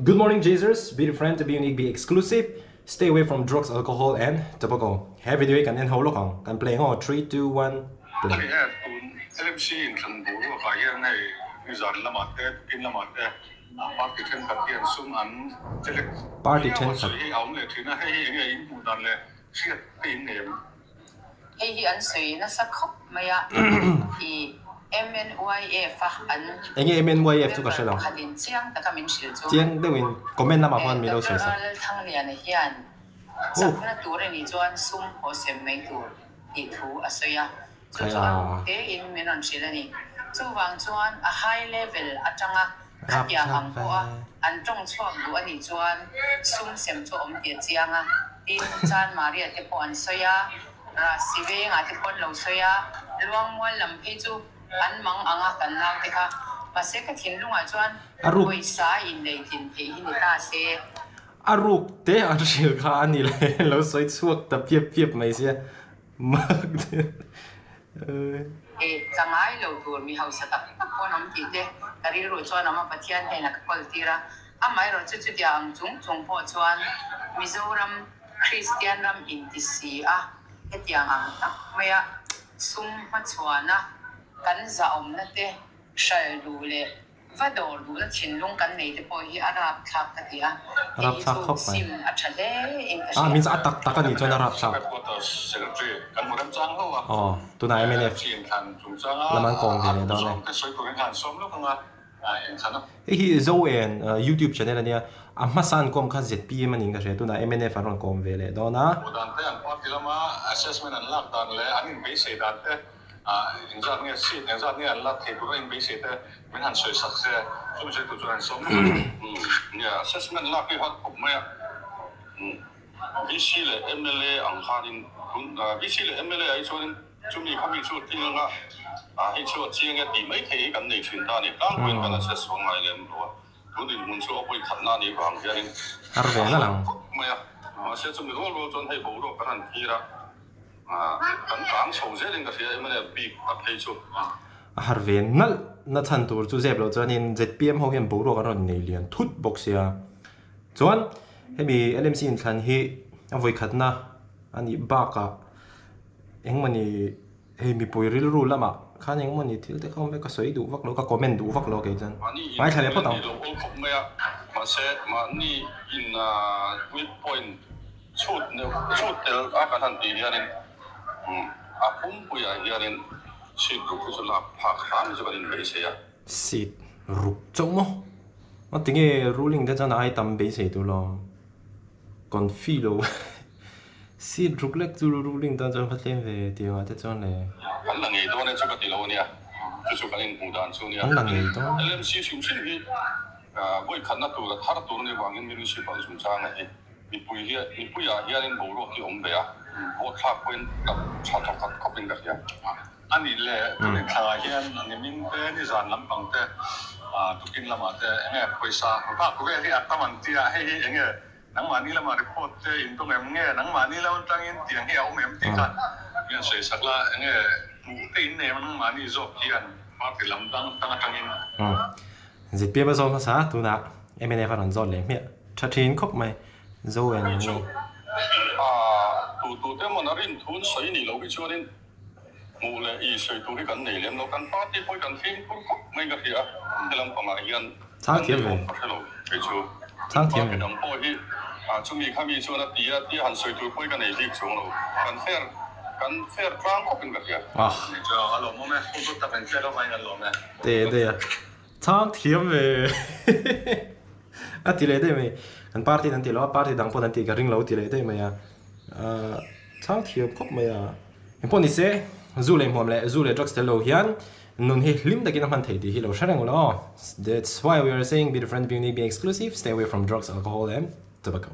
Good morning Jazers, be different, be unique, be exclusive, stay away from drugs, alcohol and tobacco. He video hi kan en ho lawk ang, kan play ang aw, 3, 2, 1, play. Hei he tun LMC inthlan boruak ah hian hei nizan lamah te tukin lamah te party thenkhat hian sum an chelek Party viau a thenkhat. sawi hi a awm leh thin a, hei hi enge in hmuh dan leh hriat te in nei em? Hei hi an sawi nasa khawp mai a, i MNYF a an Enge MNYF chu ka member hre lo. pakhatin chiang taka min hrilh chu. Chiang deuhin comment lamah khuan min lo Doctor sawi sak. Lalthangliana hian chakna tur a nih chuan sum haw sem mai tur tih thu a sawi a, chu chu a ruk tein min rawn hrilh a ni. Chuvang chuan a high level atanga khatiang ang pawha an tawng chhuak duh a nih chuan sum sem chu a awm tih a chiang a. Tin, Chan Maria te pawh an sawi a, Rahsi vengah te pawh an lo sawi a, Luangmual lam phei chu an mang ang a kan nau te kha. Mahse ka thinlungah chuan pawisa inlei tlin theih hi ni ta se. A ruk te an hrilh kha a ni leh lo sawi chhuak ta piap piap mai sia mak te. E, tla ngai lo tur mi hausa tak tak pawh an awm tih te ka rilru chuan a awm a, Pathian hnenah ka kawl tir a. Amaherawh chu chutia ang chung chung pawh chuan Mizoram Kristian ram inti si a, hetiang ang tak maia sum hmachhuana kan zahawmna te hral duh leh va dawr duhna thinlung kan nei te pawh hi a rapthlak ka ti a, A hei hi rapthlak chu khawp mai. sim a tha hle in ka Ah, hria. means a tak tak a nih chuan a rapthlak. Headquarters Secretary kan hmu remchang hlauh a. Aw, tunah mnf MC inthlan chungchanga lam an kawm ve leh dawn e. zawng te sawi turin khan sawm lawk ang a. Hei hi Zoen YouTube channel a nia, a hmasa an kawm kha zpm a niin ka hria, tunah mnf an rawn kawm ve leh dawn a. Hmuh dan te an party lama assessment an lak dan leh an inbeisei dan te engzat nge seat engzat nge an lak thei tura inbeisei te min han sawi sak se chumi sawi tur chuan an sawm lawk a ni. Nia assessment lak hi hot khawp mai a. VC leh mla ang khanin tun VC leh mla ah hi chuanin chumi khami chu a tling anga ah hei chu a chiang e tih mai thei hi kan nei thin ta a ni. Tlangpuiin kan assess sual ngai lem lo a, tun dinhmun chu a vawi khatna a nih vang hianin Har ve nalh ang. khawp mai a, mahse chumi rual rual chuan hei boruak kan han thlir a, kan kang chho zelin ka hria mla bik a phei chu. A har ve nalh na chhan tur chu zep loh chuanin zpm ho hian boruak an rawn nei lian thut bawk sia. Chuan hemi LMC inthlan hi a vawikhatna a nih bakah engmawni hei mipui rilru lamah khan engmawni thil te kha awm ve ka sawi duh vak lo ka comment duh vak lo kei chuan Mahni in ngaithla leh phawt ang. lo awl khawp mai a, mahse mahni in weak point chhut neuh chhut tel a kan han tih hianin a pumpuiah hianin seat ruk hi chu lak phak hram hi chu kan inbeisei a. Seat ruk chauh maw? A tinge ruling te chuan ai tam beisei tur lo confi lo seat ruk lek chu ruling tan chuan va tlem ve tih angah te chuan le. Kan la ngei dawn e chu ka ti lo ania, chu chu kan inhmuh dan chu ania. Kan la ngei dawn. LMC hrim hrim hi vawi khatna tur a thar tur anih vangin municipal chungchanga hi mipui hi mipuiah hianin boruak hi awm ve a, vote thlak pawhin tap tha thawkhat khawpin ka hria. A nih leh tuni thla hian nimin te nizan lampang te tukin lamah te enge pawisa vak vel hi a tam an tia hei hi enge nangmahni lama report te in dawng em nge nangmahni lam atangin tiang hi a awm em tih kha min sawi sak la enge hmuh te in nei em nangmahni zawk hian party lam dang tang atangin. Zpm a zawt hmasa tunah mnf a rawn zawt leh hmiah tha thin khawp mai Zo en Hei chu tu tu te mawn a rin thun sawi nih loh hi chuanin Hmuh leh i sawi tur hi kan nei lem lo, kan party pawh hi kan fimkhur khawp mai ka hria a, he lampangah hian kan nei awm ka hre lo kei chu. Party dang pawh hi chumi khami chuan a ti a, tia han sawi tur pawh hi ka nei bik chuang lo, kan fair kan fair tlang khawpin ka hria. A lawmawm e, hun hlu tak in fair avangin an lawm e. Teh daih a, chhang thiam ve a ti leh daih mai, kan party in an ti lo a, party dang pawh an tih ka ring lo ti leh daih mai a. Chhang thiam khawp mai a. Engpawh ni se, zu leh hmuam leh zu leh drugs tel lo hian nun hi hlim takin a hman thei tih hi lo hre reng ula aw. That's why we are saying be different, be unique, be exclusive, stay away from drugs, alcohol and tobacco.